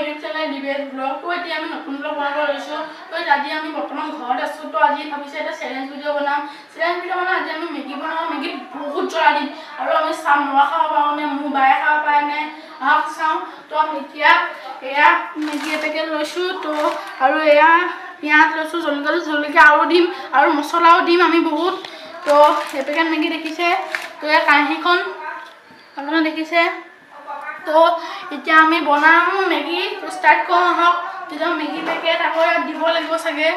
YouTube channel দিবেশ blog. তো এতিয়া আমি নতুন ব্লগ বনাব লৈছোঁ। তো আজি আমি বৰ্তমান ঘৰত আছোঁ। তো আজি ভাবিছোঁ এটা চেলেঞ্জ ভিডিঅ' বনাম। চেলেঞ্জ ভিডিঅ' মানে আজি আমি মেগী বনাম। মেগীত বহুত জ্বলা দিম আৰু আমি চাম মই খাব পাৰোঁ নে মোৰ বায়ে খাব পাৰে নে, আহক চাওঁ। তো আমি এতিয়া এয়া মেগী এপেকেট লৈছোঁ, তো আৰু এয়া পিঁয়াজ লৈছোঁ, জলকীয়া লৈছোঁ, জলকীয়া আৰু দিম আৰু মছলাও দিম আমি বহুত। তো এপেকেট মেগী দেখিছে, তো এই কেৰাহীখন আপোনালোকে দেখিছে। তো এতিয়া আমি বনাম মেগী। তো ষ্টাৰ্ট কৰোঁ আহক। তেতিয়া মেগী পেকেট আকৌ ইয়াত দিব লাগিব চাগে,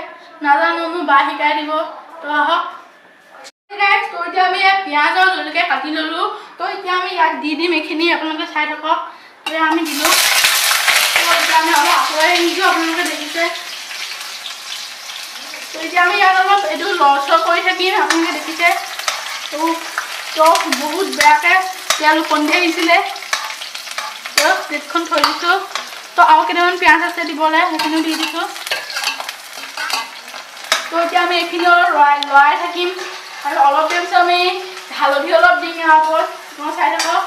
নাজানো, মোৰ বা শিকাই দিব। তো আহক গাইজ। তো এতিয়া আমি ইয়াত পিঁয়াজ আৰু জলকীয়া কাটি ল'লোঁ। তো এতিয়া আমি ইয়াত দি দিম এইখিনি, আপোনালোকে চাই থাকক। তো এয়া আমি দিলোঁ। তো এতিয়া আমি অলপ আঁতৰাই আনিছোঁ, আপোনালোকে দেখিছে। তো এতিয়া আমি ইয়াত অলপ এইটো লৰচৰ কৰি থাকিম, আপোনালোকে দেখিছে। তো বহুত বেয়াকৈ তেল ওফন্দি আহিছিলে। তো প্লেটখন থৈ দিছোঁ। তো আৰু কেইটামান পিঁয়াজ আছে দিবলৈ, সেইখিনিও দি দিছোঁ। তো এতিয়া আমি এইখিনি অলপ লৰাই লৰাই থাকিম আৰু অলপ দেৰি পিছত আমি হালধি অলপ দিম ইয়াৰ ওপৰত। আপোনালোকে চাই থাকক।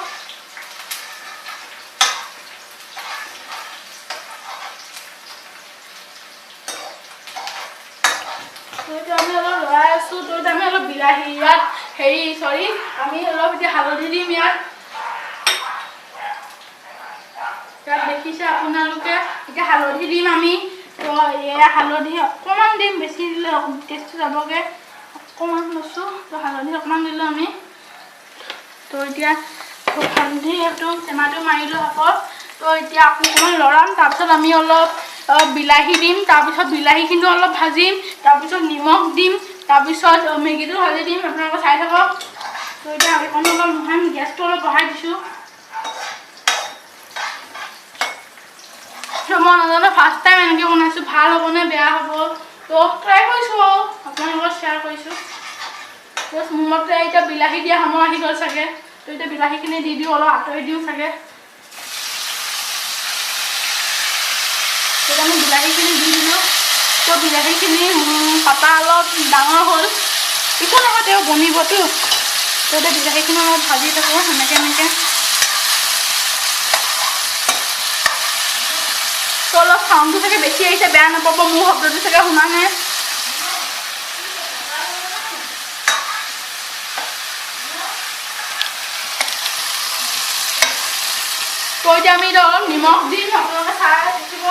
তো এতিয়া আমি অলপ লৰাই আছোঁ। তো এতিয়া আমি অলপ বিলাহী ইয়াত হেৰি, চৰি, আমি অলপ এতিয়া হালধি দিম ইয়াত। ইয়াত দেখিছে আপোনালোকে, এতিয়া হালধি দিম আমি। তো এয়া হালধি অকণমান দিম, বেছি দিলে টেষ্টটো যাবগৈ। অকণমান লৈছোঁ। তো হালধি অকণমান দিলোঁ আমি। তো এতিয়া হালধি সেইটো টেমাটো মাৰিলোঁ আকৌ। তো এতিয়া আকৌ অকণমান লৰাম, তাৰপিছত আমি অলপ বিলাহী দিম, তাৰপিছত বিলাহীখিনিও অলপ ভাজিম, তাৰপিছত নিমখ দিম, তাৰপিছত মেগীটো ভাজি দিম। আপোনালোকে চাই থাকক। তো এতিয়া এইকণো অলপ মোহাৰিম, গেছটো অলপ বঢ়াই দিছোঁ। তো মই নাজানো, ফাৰ্ষ্ট টাইম এনেকৈ বনাইছোঁ, ভাল হ'বনে বেয়া হ'ব। তো ট্ৰাই কৰিছোঁ আৰু আপোনালোকৰ শ্বেয়াৰ কৰিছোঁ। তো মোৰ মতে এতিয়া বিলাহী দিয়া সময় আহি গ'ল চাগে। তো এতিয়া বিলাহীখিনি দি দিওঁ, অলপ আঁতৰি দিওঁ চাগে। তো আমি বিলাহীখিনি দি দিলোঁ। তো বিলাহীখিনি পাতা অলপ ডাঙৰ হ'ল, একো নহয়, তেওঁ বনিবতো। তো এতিয়া বিলাহীখিনি অলপ ভাজি থাকোঁ সেনেকৈ এনেকৈ। তো অলপ চাউণ্ডটো চাগে বেছি আহিছে, বেয়া নাপাব, মোৰ শব্দটো চাগে শুনা নাই। তো এতিয়া আমি এতিয়া অলপ নিমখ দিম, আপোনালোকে চাই থাকিব।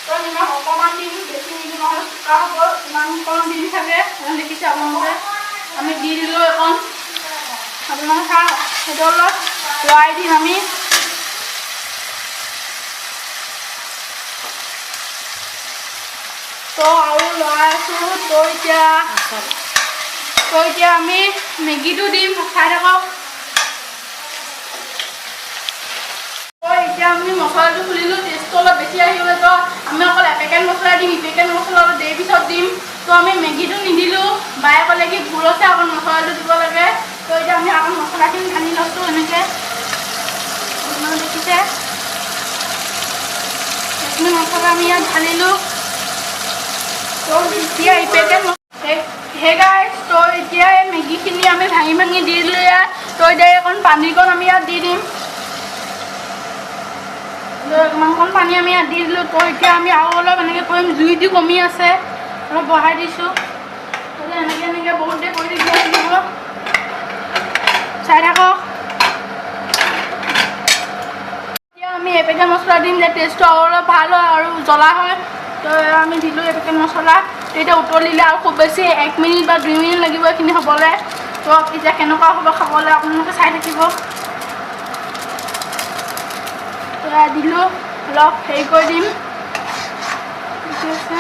তো নিমখ অকণমান দিম, বেছি নিদিওঁ, নহ'লে চোকা হ'ব। ইমান কণ দিম চাগে, দেখিছে আপোনালোকে, আমি দি দিলোঁ অকণ। আপোনালোকে চাওক, সেইটো অলপ লৰাই দিম আমি। তো আৰু লৰাই আছোঁ। তো এতিয়া আমি মেগীটো দিম, চাই থাকক। তো এতিয়া আমি মছলাটো খুলিলোঁ, টেষ্টটো অলপ বেছি আহি গ'লে। তো আমি অকল এপেকেট মছলা দিম, ইপেকেট মছলা অলপ দেৰি পিছত দিম। তো আমি মেগীটো নিদিলোঁ, বায়ে ক'লে কি ভুল আছে, অকল মছলাটো দিব লাগে। তো এতিয়া আমি আকৌ মছলাখিনি ঢালি লৈছোঁ এনেকৈ, আপোনালোকে দেখিছে। এইখিনি মছলা আমি ইয়াত ঢালিলোঁ। তো এতিয়া ইপেকেট হে গাইজ, তো এতিয়া এই মেগীখিনি আমি ভাঙি ভাঙি দি দিলোঁ ইয়াত। তো এতিয়া এইকণ পানীকণ আমি ইয়াত দি দিম। তো ইমানকণ পানী আমি ইয়াত দি দিলোঁ। তো এতিয়া আমি আৰু অলপ এনেকৈ কৰিম, জুইটো কমি আছে, অলপ বঢ়াই দিছোঁ। এনেকৈ এনেকৈ বহুত দেৰি কৰি থাকিব লাগিব, চাই থাকক। এতিয়া আমি এপেকেট মছলা দিম যে টেষ্টটো আৰু অলপ ভাল হয় আৰু জ্বলা হয়। তো আমি দিলোঁ এপেকেট মছলা। তো এতিয়া উতলিলে আৰু খুব বেছি 1 মিনিট বা 2 মিনিট লাগিব এইখিনি হ'বলৈ। তো এতিয়া কেনেকুৱা হ'ব খাবলৈ আপোনালোকে চাই থাকিব। তো দিলোঁ, অলপ হেৰি কৰি দিম, ঠিক আছে।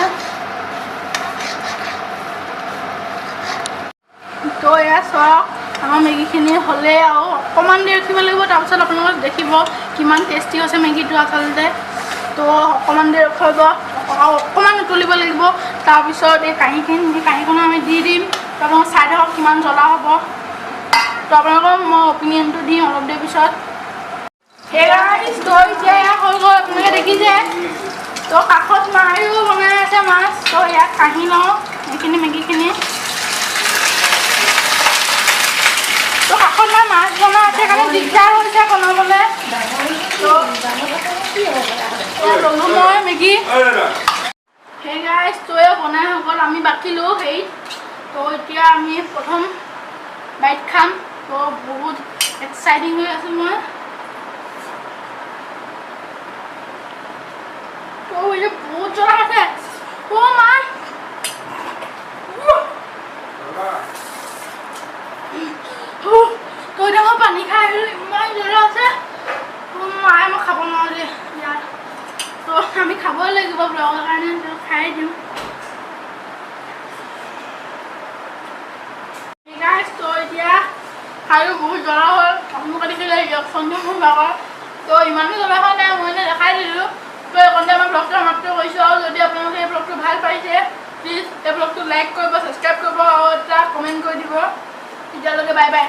তো এয়া চাওক, আমাৰ মেগীখিনি হ'লেই আৰু অকণমান দেৰি ৰখিব লাগিব, তাৰপিছত আপোনালোকে দেখিব কিমান টেষ্টি হৈছে মেগীটো আচলতে। তো অকণমান দেৰি ৰখাব আৰু অকণমান উতলিব লাগিব, তাৰপিছত এই কাঁহীখিনি, সেই কাঁহীখনো আমি দি দিম। তো আপোনালোকে চাই থাকক কিমান জ্বলা হ'ব। তো আপোনালোকক মই অপিনিয়নটো দিম অলপ দেৰি পিছত। হে গাইজ, তো এতিয়া এয়া হৈ গ'ল, আপোনালোকে দেখিছে। তো কাষত মায়েও বনাই আছে মাছ। তো ইয়াত কাঁহী লওঁ এইখিনি মেগীখিনি। তো কাষত মায়ে মাছ বনাই আছে কাৰণে দিগদাৰ হৈছে বনাবলৈ। তো ল'লোঁ মই মেগী। সেই গাইজ, তো এই বনাই হৈ গ'ল, আমি বাকিলোঁ হেৰিত। তো এতিয়া আমি প্ৰথম বাইট খাম। তো বহুত এক্সাইটিং হৈ আছোঁ মই। তো এই বহুত জ্বলা আছে, অ' মা। তো এতিয়া মই পানী খাই আহিলোঁ, ইমান জ্বলা আছে মায়ে, মই খাব নোৱাৰোঁ দেই ইয়াত। তো আমি খাবই লাগিব ব্লগৰ কাৰণে, তো খাই দিওঁ। তো এতিয়া খায়ো বহুত জ্বলা হ'ল, আপোনালোকে দেখিলে ৰিয়েকশ্যনটো মোৰ ভাগৰ। তো ইমানো জ্বলা হোৱা নাই, মই এনেই দেখাই দিলোঁ। তো এইকণতে আমাৰ ব্লগটো সমাপ্ত কৰিছোঁ, আৰু যদি আপোনালোকে এই ব্লগটো ভাল পাইছে, প্লিজ এই ব্লগটো লাইক কৰিব, ছাবস্ক্ৰাইব কৰিব আৰু এটা কমেণ্ট কৰি দিব। তেতিয়ালৈকে বাই বাই।